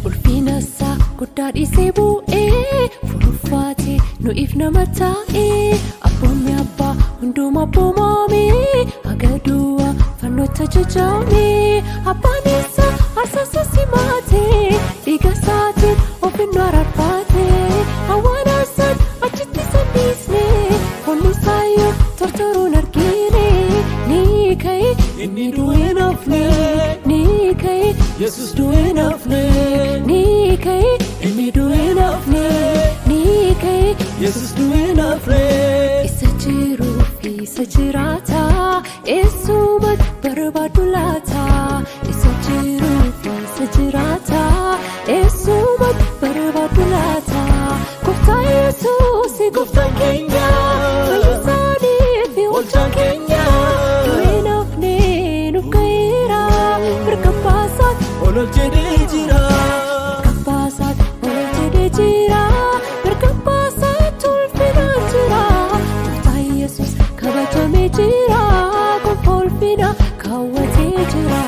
Ulfina isaa guddaa dhiisee bu'ee furufaatee nu'iif nama taa'ee abboonni abbaa hundumaa abboomaame haga du'a fannootti ajajame abbaan isaa aarsaa simaatee dhiiga isaatiin ofinnoo ararfaate hawaan aarsaan achitti sanniisne foonni isaayyuu tortoruun argine ni ka'e Inni du'e nafne. Ni ka'e. Yesus du'e nafne. Ni ka'e. Inni du'e nafne. Ni ka'e. Yesus du'e nafne. Isa jiruu fi isa jiraata eessumatti barbaadu laata? Isa jiruu fi isa jiraata eessumatti barbaadu laata? Gooftaa Yesuus gooftaan keenya fayyisaanii fi Oolchaan keenya. Du'e nafne nuuf ka'eera mirga baasaati. Ol ol jedhee jira. Kabbaasaat ol jedhee jira mirga baasaat ulfinaan jira gooftaa Yesuus kabajamee jira gonfa ulfina kaawwatee jira.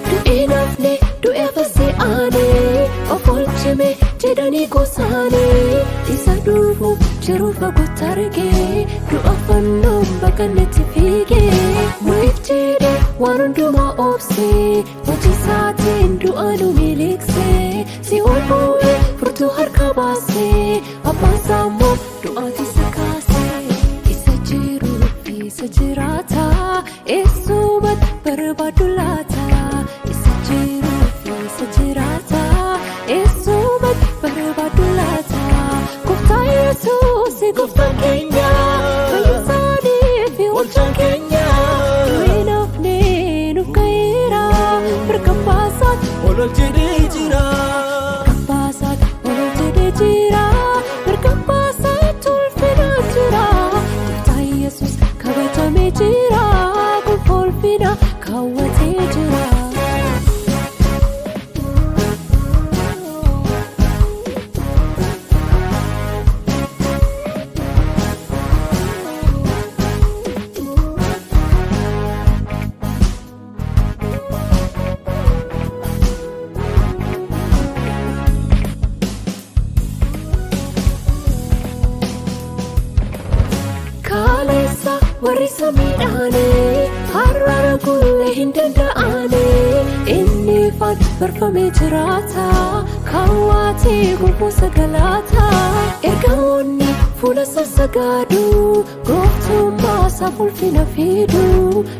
Du'e nafne du'e fasee aanee of oolchime jedhanii gosaanii isa dhufuuf jiru fagootti argee du'a fannoon baqannetti fiigee nuuf jedhee waan hundumaa obsee hojii isaatiin du'a nu miliqsee si ol bu'ee furtuu harka baasee abbaan sammuu du'aati isa kaasee isa jiruu fi isa jiraata eessumatti barbaadu laata? Isa jiruu fi isa jiraata eessumatti barbaadu laata? Gooftaa Yesuus gooftaan keenya fayyisaanii fi Oolchaan keenya. Du'e nafne nuuf ka'eera mirga baasaati. Ol ol jedhee jira. Kabbaasaat ol jedhee jira mirga baasaat ulfinaan jira gooftaa Yesuus kabajamee jira gonfa ulfina kaawwatee jira. Kaleessa warri samiidhaanii har'a gullee hin danda'anii inni ifaan barfamee jiraata kaawwatee golfoo sagalaata ergamoonni fuula sassagaadu gooftummaa isaaf ulfina fidu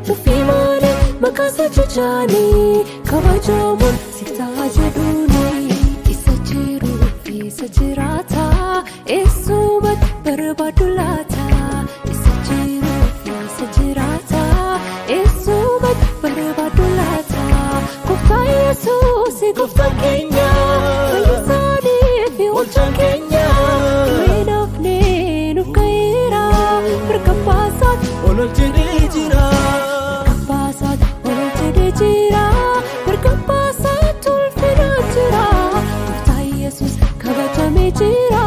nuffii malee maqaa isaa jajaanii kabajamuun siif ta'a jedhuuni isa jiruu fi isa jiraata eessumatti barbaadu laata? Isa jiruu fi isa jiraata eessumatti barbaadu laata? Gooftaa Yesuus Gooftaan keenya. fayyisaanii fi Oolchaan keenya. Du'e nafne nuuf ka'eera mirga baasaati. Ol ol jedhee jira. Kabbaasaat ol jedhee jira mirga baasaat ulfinaan jira gooftaa Yesuus kabajamee jira.